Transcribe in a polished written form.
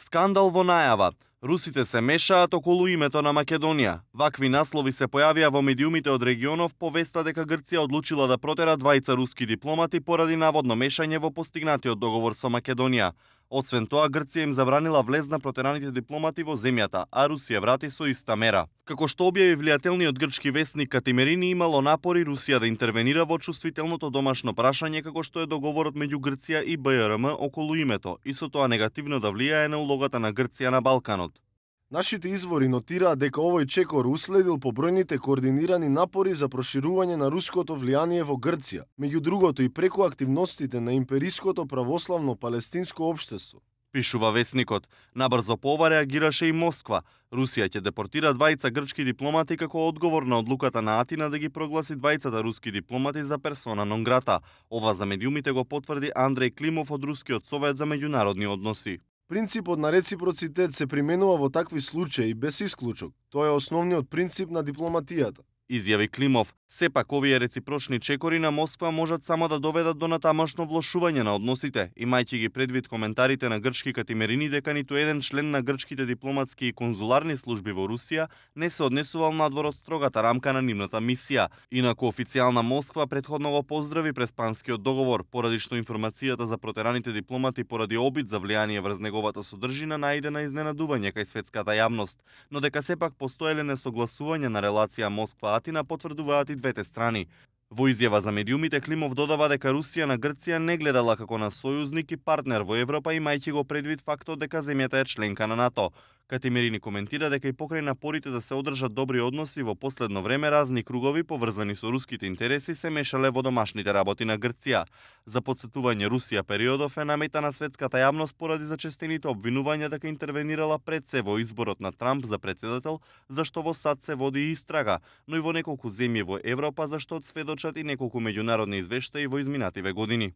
Скандал во најава. Русите се мешаат околу името на Македонија. Вакви наслови се појавија во медиумите од регионов по веста дека Грција одлучила да протера двајца руски дипломати поради наводно мешање во постигнатиот договор со Македонија. Освен тоа, Грција им забранила влез на протераните дипломати во земјата, а Русија врати со иста мера. Како што објави влијателниот грчки весник Катимерини, имало напори Русија да интервенира во чувствителното домашно прашање како што е договорот меѓу Грција и БРМ околу името и со тоа негативно да влијае на улогата на Грција на Балканот. Нашите извори нотираат дека овој чекор уследил побројните координирани напори за проширување на руското влијание во Грција, меѓу другото и преку активностите на империското православно палестинско општество. Пишува весникот. Набрзо по ова реагираше и Москва. Русија ќе депортира двајца грчки дипломати како одговор на одлуката на Атина да ги прогласи двајцата руски дипломати за персона нон грата. Ова за медиумите го потврди Андреј Климов од Рускиот совет за меѓународни односи. Принципот на реципроцитет се применува во такви случаи без исклучок. Тоа е основниот принцип на дипломатијата. Изјави Климов. Сепак овие реципрочни чекори на Москва можат само да доведат до натамошно влошување на односите, имајќи ги предвид коментарите на грчки Катимерини дека ниту еден член на грчките дипломатски и конзуларни служби во Русија не се однесувал надвор од строгата рамка на нивната мисија. Инаку официјална Москва претходно го поздрави Преспанскиот договор, поради што информацијата за протераните дипломати поради обид за влијание врз неговата содржина најде на изненадување кај светската јавност, но дека сепак постоеле несогласување на релација Москва-Атина потврдуваат и двете страни. Во изјава за медиумите Климов додава дека Русија на Грција не гледала како на сојузник и партнер во Европа, имајќи го предвид фактот дека земјата е членка на НАТО. Катимерини коментира дека и покрај напорите да се одржат добри односи во последно време разни кругови поврзани со руските интереси се мешале во домашните работи на Грција. За потсетување, Русија периодов е намета на светската јавност поради зачестените обвинувања дека интервенирала пред се во изборот на Трамп за претседател, зашто во САД се води истрага, но и во неколку земји во Европа, зашто одсведочат и неколку меѓународни извештаи во изминативе години.